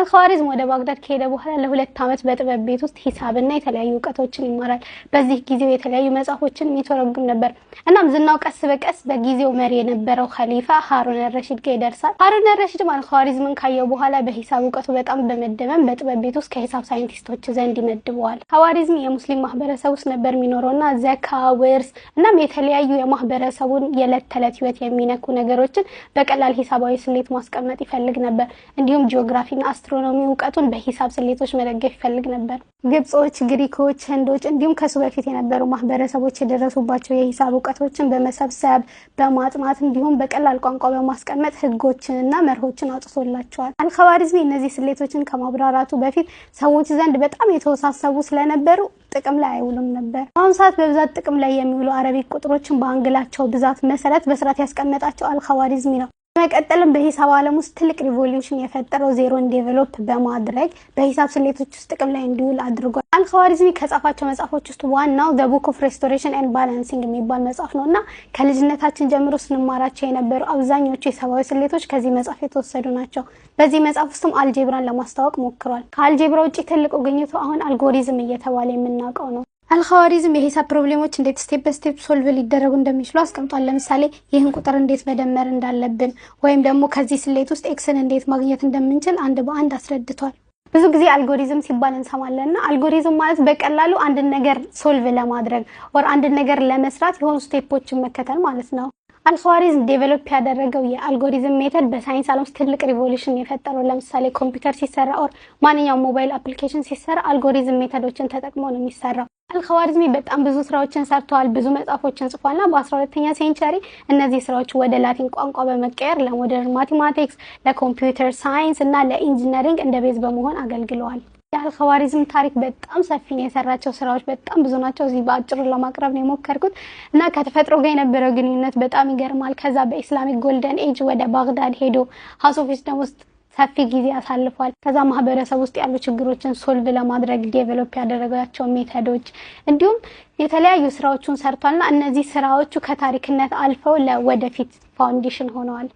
አልኸዋሪዝም ወደ ባግዳድ ከሄደ በኋላ ለ2 ዓመት በጥበብ ቤት ውስጥ ሂሳብና የተለያዩ እውቀቶችን ይማራል። በዚህ ጊዜው የተለያዩ መጽሐፎችን ይተረጉም ነበር። እናም ዝናው ቀስ በቀስ በጊዜው መሪ የነበረው ኸሊፋ ሃሩን ረሺድ ጋር ይደርሳል። ሃሩን ረሺድም አልኸዋሪዝምን ካየው በኋላ በሂሳብ እውቀቱ በጣም በመደመም በጥበብ ቤት ውስጥ ከሂሳብ ሳይንቲስቶች ዘንድ ይመድበዋል። ኸዋሪዝም የሙስሊም ማህበረሰብ ውስጥ ነበር የሚኖረውና ዘካ፣ ውርስ እናም የተለያዩ የማህበረሰቡን የዕለት ተዕለት ህይወት የሚነኩ ነገሮችን በቀላል ሂሳባዊ ስሌት ማስቀመጥ ይፈልግ ነበር። እንዲሁም ጂኦግራፊና አስትሮኖሚ እውቀቱን በሂሳብ ስሌቶች መደገፍ ይፈልግ ነበር። ግብጾች፣ ግሪኮች፣ ህንዶች እንዲሁም ከሱ በፊት የነበሩ ማህበረሰቦች የደረሱባቸው የሂሳብ እውቀቶችን በመሰብሰብ፣ በማጥናት እንዲሁም በቀላል ቋንቋ በማስቀመጥ ህጎችንና መርሆችን አውጥቶላቸዋል። አልኸዋሪዝሚ እነዚህ ስሌቶችን ከማብራራቱ በፊት ሰዎች ዘንድ በጣም የተወሳሰቡ ስለነበሩ ጥቅም ላይ አይውሉም ነበር። በአሁኑ ሰዓት በብዛት ጥቅም ላይ የሚውሉ Arabic ቁጥሮችን በ angle ኣቸው ብዛት መሰረት በስርዓት ያስቀመጣቸው አልኸዋሪዝሚ ነው። በመቀጠልም በሂሳብ ዓለም ውስጥ ትልቅ revolution የፈጠረው ዜሮን develop በማድረግ በሂሳብ ስሌቶች ውስጥ ጥቅም ላይ እንዲውል አድርጓል። አልኸዋሪዝሚ ከጻፋቸው መጽሐፎች ውስጥ ዋናው The Book of Restoration and Balancing የሚባል መጽሐፍ ነው እና ከልጅነታችን ጀምሮ ስንማራቸው የነበሩ አብዛኞቹ ሂሳባዊ ስሌቶች ከዚህ መጽሐፍ የተወሰዱ ናቸው። በዚህ መጽሐፍ ውስጥም አልጄብራን ለማስተዋወቅ ሞክሯል። ከአልጄብራ ውጭ ትልቁ ግኝቱ አሁን አልጎሪዝም እየተባለ የምናውቀው ነው። አልኸዋሪዝም የሂሳብ problem ኦች እንዴት step በ step solve ሊደረጉ እንደሚችሉ አስቀምጧል። ለምሳሌ ይህን ቁጥር እንዴት መደመር እንዳለብን ወይም ደግሞ ከዚህ ስሌት ውስጥ x ን እንዴት ማግኘት እንደምንችል አንድ በአንድ አስረድቷል። ብዙ ጊዜ አልጎሪዝም ሲባል እንሰማለን እና አልጎሪዝም ማለት በቀላሉ አንድን ነገር solve ለማድረግ or አንድን ነገር ለመስራት የሆኑ step ኦችን መከተል ማለት ነው። አልኸዋሪዝም develop ያደረገው የ algorithm method በሳይንስ ዓለም ውስጥ ትልቅ revolution የፈጠረው፣ ለምሳሌ ኮምፒውተር ሲሰራ or ማንኛውም mobile application ሲሰራ algorithm method ኦችን ተጠቅሞ ነው የሚሰራው። አልኸዋሪዝሚ በጣም ብዙ ስራዎችን ሰርተዋል፣ ብዙ መጽሐፎችን ጽፏል እና በ12ኛ century እነዚህ ስራዎች ወደ ላቲን ቋንቋ በመቀየር ለ modern mathematics፣ ለ computer science እና ለ engineering እንደ base በመሆን አገልግለዋል። የአልኸዋሪዝም ታሪክ በጣም ሰፊ ነው። የሰራቸው ስራዎች በጣም ብዙ ናቸው። እዚህ በአጭሩ ለማቅረብ ነው የሞከርኩት እና ከተፈጥሮ ጋር የነበረው ግንኙነት በጣም ይገርማል። ከዛ በ Islamic golden age ወደ ባግዳድ ሄዶ House of Wisdom ውስጥ ሰፊ ጊዜ አሳልፏል። ከዛ ማህበረሰብ ውስጥ ያሉ ችግሮችን solve ለማድረግ develop ያደረጋቸው method ኦች እንዲሁም የተለያዩ ስራዎችን ሰርቷልና እነዚህ ስራዎቹ ከታሪክነት አልፈው ለወደፊት foundation ሆነዋል።